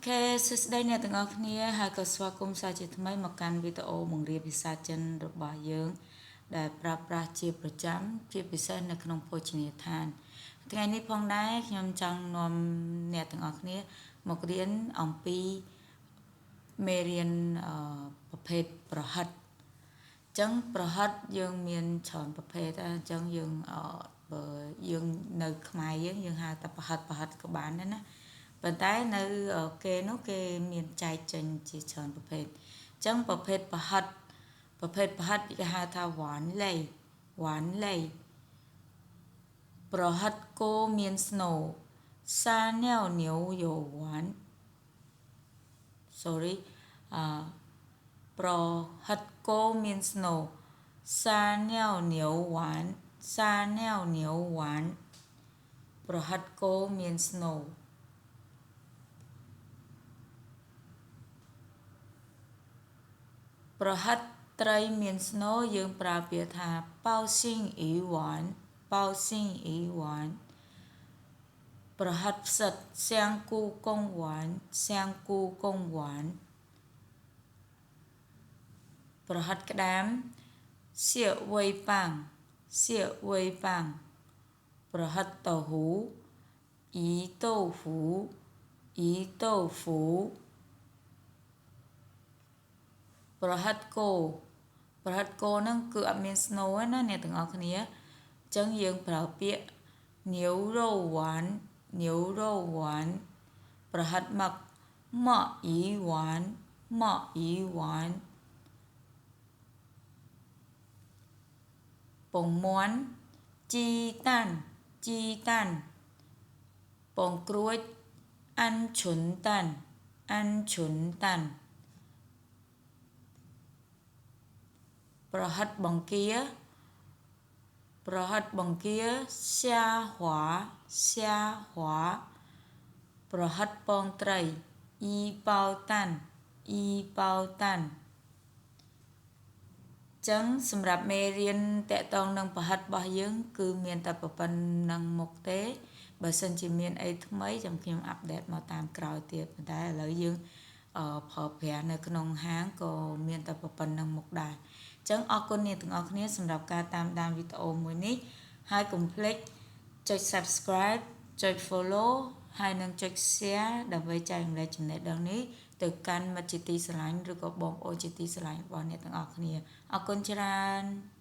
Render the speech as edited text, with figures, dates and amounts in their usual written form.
OK សួស្តីអ្នកទាំងអស់គ្នាហើយក៏ស្វាគមន៍សាជាថ្មីមកកាន់វីដេអូបង្រៀនភាសាចិនរបស់យើងដែលប្រើប្រាស់ជាប្រចាំជាពិសេសនៅក្នុងភោជនីយដ្ឋានថ្ងៃនេះផងដែរខ្ញុំចង់នាំអ្នកទាំងអស់គ្នាមករៀនអំពីមេរៀនប្រភេទប្រហិតអញ្ចឹងប្រហិតយើងមានច្រើនប្រភេទអញ្ចឹងយើងបើយើងនៅខ្មែរយើងហៅតែប្រហិតក៏បានដែរណាប៉ុន្តែនៅគេនោះគេមានចែកចេញជាច្រើនប្រភេទអញ្ចឹងប្រភេទប្រហិតគេហៅថាវ៉ាន់ឡៃប្រហិតគោមានស្នូសាញ៉ាវញូយវ៉ាន់ sorry ប្រហិតគោមានស្នូសាញ៉ាវញូវ៉ាន់សាញ៉ាវញូវ៉ាន់ប្រហិតគោមានស្នូប្រហិតត្រីមានស្នូយើងប្រើពាក្យថាប៉ោស៊ីងអ៊ីវ៉ាន់ប៉ោស៊ីងអ៊ីវ៉ាន់ប្រហិតផ្សិតសៀងគូកុងវ៉ាន់សៀងគូកុងវ៉ាន់ប្រហិតក្តាមសៀវៃប៉ាំងសៀវៃប៉ាំងប្រហិតតៅហ៊ូអ៊ីតៅហ្វូអ៊ីតៅហ្វូប្រហិតគោហ្នឹងគឺអត់មានស្នូទេណាអ្នកទាំងអស់គ្នាអញ្ចឹងយើងប្រើពាក្យញូរ៉ូវ៉ាន់ញូរ៉ូវ៉ាន់ប្រហិតមឹកម៉ក់អ៊ីវ៉ាន់ម៉ក់អ៊ីវ៉ាន់ពងមាន់ជីតាន់ជីតាន់ពងក្រួចអាន់ឈុនតាន់អាន់ឈុនតាន់ប្រហិតបង្គាសាហွာសាហွာប្រហិតពងត្រីអ៊ីប៉ោតាន់អ៊ីប៉ោតាន់ចឹងសម្រាប់មេរៀនតកតងនឹងប្រហិតរបស់យើងគឺមានតែប៉ុណ្្នឹងមុខទេបើសិនជាមានអីថ្មីចាំខ្ញុំអាប់ដេតមកតាមក្រោយទៀតប៉ុន្តែឥឡូវយើងប្រើប្រាស់នៅក្នុងហាងក៏មានតែប៉ុណ្្នឹងមុខដែរចឹងអរគុណអ្នកទាំងអស់គ្នាសម្រាប់ការតាមដានវីដេអូមួយនេះហើយកុំភ្លេចចុច Subscribe ចុច Follow ហើយនិងចុច Share ដើម្បីចែករំលែកចំណេះដឹងនេះទៅកាន់មិត្តជាទីស្រឡាញ់ឬក៏បងប្អូនជាទីស្រឡាញ់របស់អ្នកទាំងអស់គ្នាអរគុណច្រើន។